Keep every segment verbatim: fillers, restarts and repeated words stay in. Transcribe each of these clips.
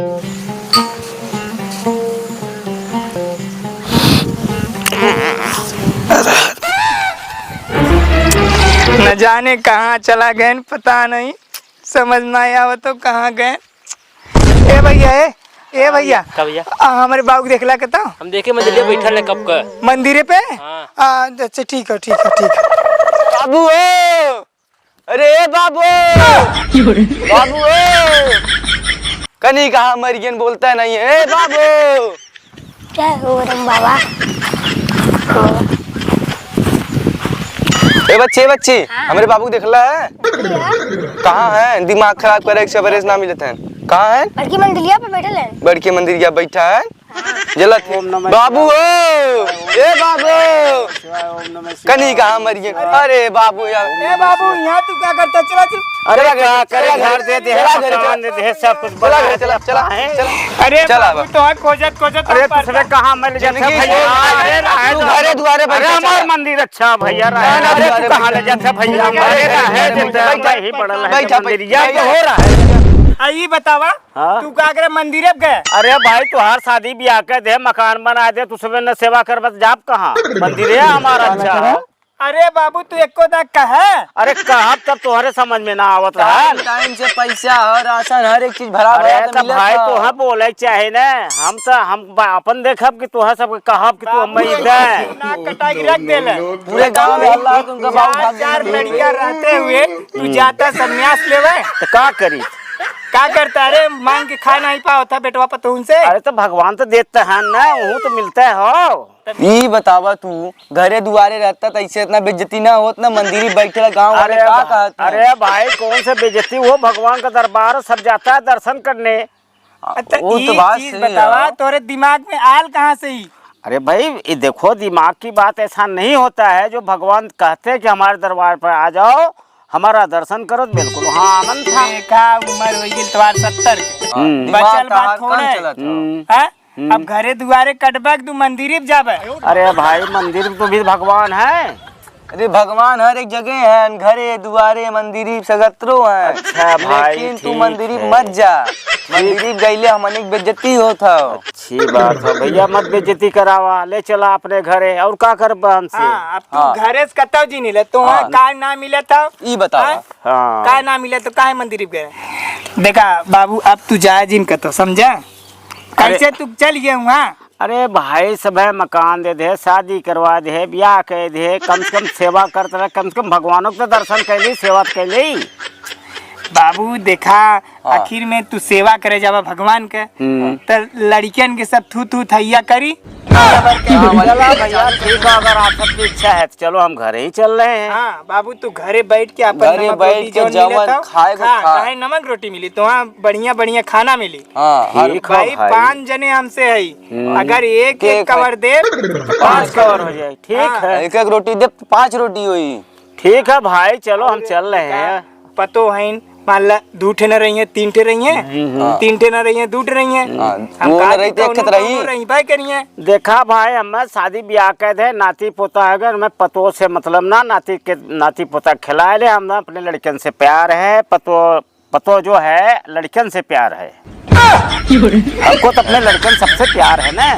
न जाने कहाँ चला गए, पता नहीं, समझ ना आवत हो कहाँ गए। ए भैया, ए, ए हाँ भैया, भैया, का भैया? आ, हमरे बाबू के देखला के तो। हम देखे मंदिरिया बैठल है कब का। मंदिरे पे? हाँ। आ, अच्छा, ठीक है, ठीक है, ठीक है। बाबू हो, अरे ए बाबू, बाबू हो, कनी कहाँ मर गयन, बोलता नहीं है, ए बाबू। जय हो राम बाबा। ए बच्चे, ए बच्चे, हाँ। हमरे बाबू के देखला है? कहाँ है? दिमाग खराब करे, एक से बरेस ना मिलत है। कहाँ है? बड़की मंदिरिया पे बैठल है। बड़की मंदिरिया बैठा है? हाँ। जलत है। ओम नमः बाबू शिवाय। हो, ए बाबू। शिवाय, ओम नमः शिवाय। कनी कहाँ मर गए? अरे बाबू यार। ए बाबू, यहाँ तू का करता? चला, चल। अरे चला का घरे, करे, चला घर घरे, दे दे, चला घरे, मकान चला। दे दे, सब कुछ चला बना घरे, दे। चला, चला, चला। अरे चला बाबू, बा। तो खोजत, खोजत अरे हम तू सबे परता। कहाँ मैं ले जाता जिंदगी भैया? छोड़। अरे रहे तू दो। घरे दुआरे बैठ अरे के हमार चला। मंदिर अच्छा भैया, रहे ना, ना, अरे दुआरे तू कहाँ बैठ ले जाता भैया? चला। अरे रहे दे, बैठा, हम ही पड़ल है बैठा, मंदिर, बैठा, या तो बैठा। हो रहा है। आ, ई बतावा, हाँ? तू का करे मंदिरे पे गए? अरे भाई, तुहार शादी ब्याह के दे, मकान बना दे, तू सबे न सेवा करबत जाब कहाँ? मंदिरे हमारा अच्छा है। अरे बाबू, तू एको दा कहे। अरे कहब तब तोहरे समझ में ना आवत रहा। टाइम, टाइम से पैसा और राशन, हर एक चीज भरा भरा अरे के तो मिलत भाई, ह। तोहे बोले के चाहे ना, हम तो, हम बा-, अपन देखब कि तोहे सबके कहब कि तू बाबू, हमें एक दे। ना कटाई रख देले। पूरे गांव में हल्ला, तुमका बाबू चार, भाग चार गए। लड़िया रहते हुए तू हम्म। जाता संन्यास लेवे? तो का करी? का करता? अरे मांग के खा नहीं पावत है बेटवा पतोहन से। अरे तो भगवान तो देते हैं ना, वहू तो मिलते हो। ई बतावा तू, घरे दुआरे रहता तो ऐसे इतना बेइज्जती ना होत ना, मंदिर ही बैठे ला गाँव वाले अरे का भा-, कहत ना? अरे भाई, कौन से बेइज्जती हो, भगवान का दरबार सब जाता है दर्शन करने। अच्छा, वो तो ई बात चीज सही बतावा, है। तोरे दिमाग में आल कहाँ से ही? अरे भाई, ये देखो, दिमाग की बात ऐसा नहीं होता है, जो भगवान कहते हैं कि हमारे दरबार पर आ जाओ, हमारा दर्शन करो, तो बिल्कुल वहाँ आनंद था। देखा, उम्र हो गई तुम्हार सत्तर के। हाँ, हम्म। दिमाग बचल का बात हाथ थोड़े। कम चलत है। हम्म। हाँ? हम्म। अब घरे दुआरे कटबा के तू मंदिर ही जाबे। अरे भाई, मंदिर तो भी भगवान है। अरे भगवान हर एक जगह है, घरे दुआरे मंदिर ही सगत्रो है। अच्छा भाई, लेकिन तू ठीक मंदिर ही है। मत जा। ठीक। मंदिर ही गईले हमनी के बेइज्जती होत हो। अच्छी बात है भैया, मत बेइज्जती करावा, ले चला अपने घरे। और का करबा हमसे? हाँ, अब तू हाँ। घरे से कतौ जी नहीं ले, तो वहाँ हाँ। का ना मिले था? ई बतावा। हाँ? हाँ। का ना मिले तो काहे मंदिर ही गए? देखा बाबू, अब तू जाए जिन कतौ, समझा? अरे कैसे तू चल गए वहाँ? अरे भाई, सबे मकान दे दे, शादी करवा दे, ब्याह कर दे, कम से कम सेवा करत रहे, कम से कम भगवानों के तो दर्शन कर ली, सेवा तो कर ली। बाबू देखा, हाँ। आखिर में तू सेवा करे जावा भगवान के, हम्म। तो लड़कियन के सब थू थू थैया करी। हाँ, चला भैया, ठीक है, अगर आप सबकी इच्छा है तो चलो हम घरे ही चल रहे हैं। हाँ बाबू, तू घरे बैठ के अपन घरे नमक बैठ रोटी के जौन जवन मिलत हो, खाए को खा, खा। काहे नमक रोटी मिली, तो वहाँ बढ़िया बढ़िया खाना मिली। हाँ, हर ठीक है भाई, भाई। पाँच जने हमसे है, हम्म। अगर एक एक कवर दे, तो पाँच कवर हो जाए, ठीक हाँ। है। एक एक रोटी दे, पाँच रोटी होई। ठीक है भाई, चलो हम चल रहे हैं। पतो है, मान ला, दू ठे न रही है, तीन ठे रही है, हम्म, हम्म। हाँ। तीन ठे न रही है, दू ठे रही है। हाँ, हम वो न कहा रही कि तो एक कौनो, ठे रही। कौनो रही, भाई करिए। देखा भाई, हमें शादी ब्याह कर दे, नाती पोता है, अगर हमें पतो से मतलब ना, नाती के, नाती पोता खिलाए ले, हम अपने लड़कन से प्यार है, पतो पतो जो है, लड़कन से प्यार है। हमको तो अपने लड़कन सबसे प्यार है ना।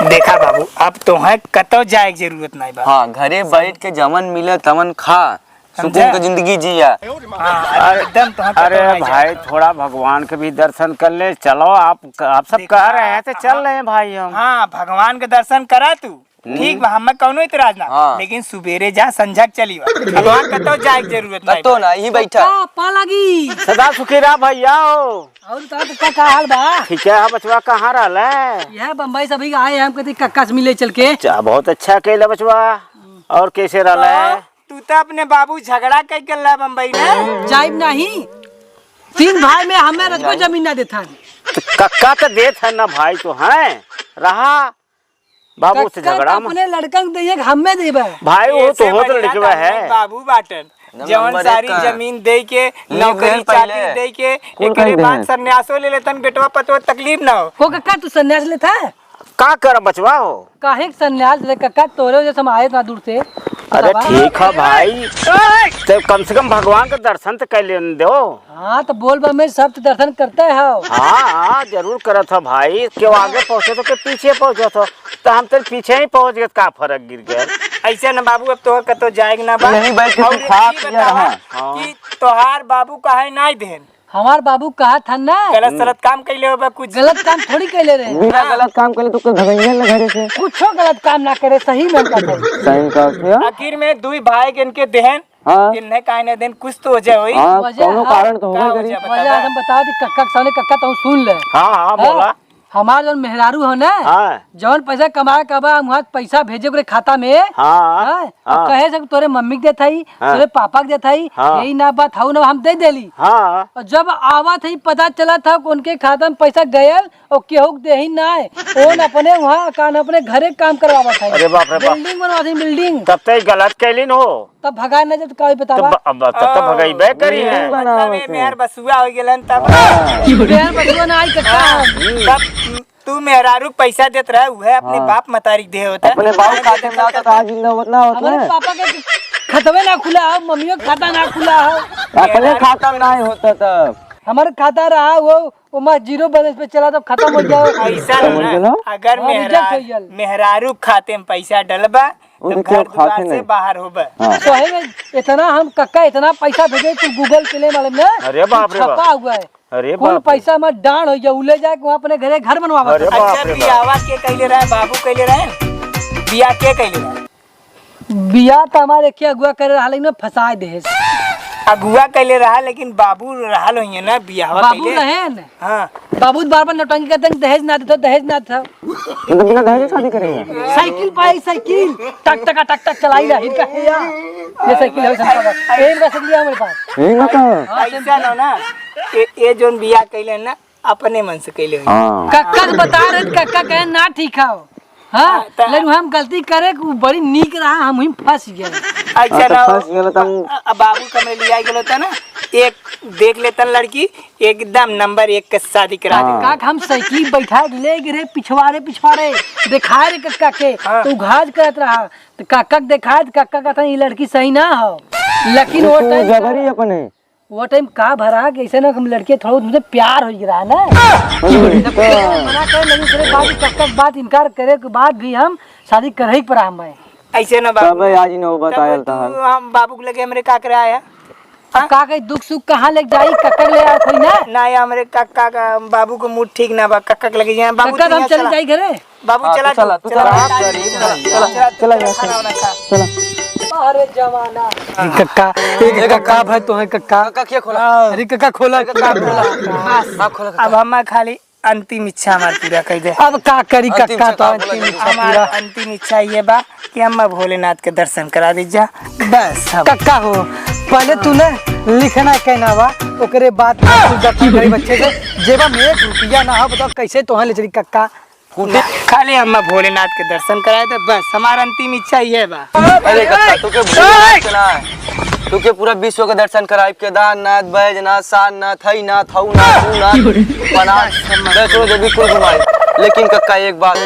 देखा बाबू, अब तोहे कतौ जाए के जरूरत नहीं बा। हाँ, घरे बैठ के जवन मिले तवन खा, समझा? सुकून के जिंदगी जिया। हाँ, अरे, एकदम तोहे कतौ अरे नहीं जाए भाई, के। थोड़ा भगवान के भी दर्शन कर ले। चलो, आप, आप सब देखा, कह रहे हैं तो चल हाँ, रहे हैं भाई हम। हाँ, भगवान के दर्शन करा तू। हम्म। ठीक बा, हमें कौनो इतराज ना, हाँ। लेकिन सुबेरे जा, संझा के चली बा। अब वहाँ कतौ जाए के जरूरत नहीं कतौ बा। ना, यहीं बैठा। पा, पा लागी। सदा सुखी रहा भैया हो। और का, का, का हाल बा? ठीक है, बचवा कहाँ रहल है? यह बम्बई से अभी आए हैं, हम कहते कक्का से मिले चल के। अच्छा, बहुत अच्छा कैला बचवा। और कैसे रहल है? तो तू तो अपने बाबू झगड़ा कई कर ला बम्बई में। जाइब नहीं। तीन भाई में हमें रजको जमीन ना देता। तो कक्का तो देत है ना भाई, तो हैं रहा। बाबू से कक्का झगड़ा तो में। अपने लड़कन के देइए कि हमें देबे। भाई, वो ऐसे तो होत बढ़िया लड़कवा तो है। अपने बाबू बाटन। एकदम जवन नंबर एक सारी का। जमीन दे के, नीक नौकरी देहन पहले। चाकरी दे के, कौन एकरे कह बाद देहन? संन्यासो ले लेतन, बेटवा पतवा तकलीफ ना हो। को कक्का तू संन्यास लेता है? का कर बचवा हो? काहे के संन्यास ले कक्का, तोरे वजह से हम आए इतना दूर से। अरे बाबा। ठीक है भाई, तो कम से कम भगवान का दर्शन तो कर लेने दो। हाँ, तो बोल बा में सब तो दर्शन करते हो। हाँ, हाँ, जरूर करत है भाई। क्यों आगे पहुँचे तो के पीछे पहुँचत हो, तो हम तो पीछे ही पहुँच गए, का फर्क गिर गया? ऐसे न बाबू, अब तो कतो जाएग ना बा। नहीं भाई, किसी और एक खास चीज ये बतावा रहा। हाँ। कि तोहार बाबू काहे नाई देन? हमार बाबू कहा था ना। गलत सलत काम कैले होबा कुछ। गलत काम थोड़ी कैले रहे। बिना गलत काम कैले तो कोई भगैया ना घरे से। कुछो गलत काम ना करे, सही में हम कहत हई। सही में कहत हई। आखिर में दुई भाई के इनके देहन, हाँ। इन्हें काहे ना देन, कुछ तो वजह होई। हाँ, वजह कौनो है। कारण तो का होबे वजह करी। बता वजह दे। हम बता दी, कक्का के सामने, कक्का तू सुन ले। हाँ, हाँ, हाँ? बोला। हमार जौन मेहरारू हो ना, हाँ। जौन पैसा कमाए के बा, हम वहाँ पैसा भेजे ओकरे खाता में। हाँ। हाँ? हाँ। कहे से तोरे मम्मी के देत हई, हाँ। तोरे पापा के देत हई, हाँ। यही ना बात हऊ ना हम दे देली। हाँ। और जब आवत हई पता चलत हौ कि उनके खाता में पैसा गयल और केहू के देही ना है, ओन अपने वहाँ कान अपने घरे काम करवावत हई। अरे बाप रे बाप। Building बनवावत हई, building। तब तो ई गलत कैलिन हो। तब भगाए ना जात, का होई बतावा? तब, अब तब तो ओ, भगाइबे करी है। Building बनावत मतलब है। मेहर बसुआ हो गेलन तब। हाँ। मेहर बसुआ ना आई कक्का। हाँ। तब तू मेहरारू पैसा देत रहे, उहे अपने हाँ। बाप मतारी के दे होता। अपने बाप खाते में ना होता, आज जिंदा होत ना होता हमारे है। पापा के खतवे ना खुला हो, मम्मियों के खाता ना खुला हो। अपने खाता में ना होता तब। हमारे खाता रहा वो, वो मैं zero balance पे चला तब खत्म हो जाओ। ऐसा समझ ना, गेलो? अगर और मेहरा-, reject हो गया। मेहरारू खाते में पैसा डलबा, वो तब तो घर केहू खाते द्वार से नहीं। बाहर होबा। हाँ। तो है ना, इतना हम कक्का इतना पैसा भेजे कुल Google Pay वाले में अरे बाप रे बाप। छपा हुआ है। अरे कुल बाप रे। पैसा मत डांड हो गया, उ ले जाके वहाँ अपने घरे घर बनवावा। अरे बाप अच्छा, रे बाप। बियाहवा के कैले रहे, बाबू कैले रहे? बियाह के कैले रहे? बियाह तो हमारे के अगुआ करे रहा, लेकिन फंसाए देहेस। अगुआ कैले रहा, लेकिन बाबू रहल होइए ना बियाहवा बाबू कैले? रहे न। हाँ। बाबू बार बार नौटंकी करते हैं, "दहेज ना देता, दहेज ना देता।" तो बिना दहेज के शादी करेगा? साइकिल पाई, साइकिल, टक टका टक टक चलाई रही, कहे या। ये साइकिल है, संता बा। ये इनका साइकिल है हमारे पास। यही ना कहा। हाँ, ऐसा ना ना, ये, ये जोन बियाह कैले ना, अपने मन से कैले हुई। हाँ। कक्का के बता रहे, कक्का कहे ना ठीक है। हाँ, हाँ, त लेकिन हम गलती करे, वो बड़ी नीक रहा, हम ही फंस गए। अच्छा हाँ, तो ना, फंस गए, तो हम अ-, अ-, बाबू कमरे लिया गेलो था ना, एक देख लेतन लड़की, एकदम नंबर एक के शादी करा दे। हाँ। काका हम साइकिल बैठा के ले गए रहे पिछवाड़े, पिछवाड़े, दिखाए रे कक्का के, हाँ। तो घाज करत रहा, तो कक्का के दिखाए, तो कक्का कहता, "ये लड़की सही ना हो।" लेकिन वो तो टाइम जबरी अपने। वो टाइम का भरा कि ऐसे ना हम लड़के थोड़ा तुमसे प्यार हो गया ना। हाँ। मना कर, लेकिन तेरे बाद कक्का के बात इनकार करे के बाद भी हम शादी करे ही पर हम भाई। ऐसे ना बाबू। तब आज नौबत तब आयल तू तहन। हम बाबू के लगे हमरे का करे आया? अब का कही, दुख सुख कहाँ ले जाई, कक्का ले आए थोड़ी ना। ना, ये हमरे कक्का का, बाबू को मूड ठीक ना बा, कक्का के लगे जाए। बाबू कक्का, तू हम यहाँ चले चला। जाई घरे। बाबू, हाँ, चला तू चला, तू, तू चला, चला। चला, चला, चला, चला, चला, चला, चला, चला, चला। चला। अरे जमाना। कक्का, एक कक्का भाई तो है कक्का। कक्का, क्या खोला? अरे कक्का, खोला, कक्का, खोला। बस, हाँ, खोला, कक्का। अब हम खाली अंतिम इच्छा हमार पूरा कर दे। अब का करी अंतिम कक्का, इच्छा तो का बोला अंतिम जाए? इच्छा हमार पूरा। अंतिम इच्छा ये बा कि अम्मा भोलेनाथ के दर्शन करा दीजा। बस अब। कक्का हो, पहले तू ना लिखना कहना बा, ओकरे बाद तू दर्शन करी बच्चे से। जेबा में एक रुपया ना हो, बताओ कैसे तोहन ले चली कक्का? खाली अम्मा भोलेनाथ के दर्शन कराए दे, बस हमार अंतिम इच्छा ये बा। अरे कक्का, तू के भोलेनाथ के ना, तू के पूरा विश्व के दर्शन कराइब, केदारनाथ, बैजनाथ, सारनाथ, हईनाथ, हऊनाथ, हूनाथ, पनाथ, वैष्णो देवी कुल घुमाइब। लेकिन कक्का एक बात,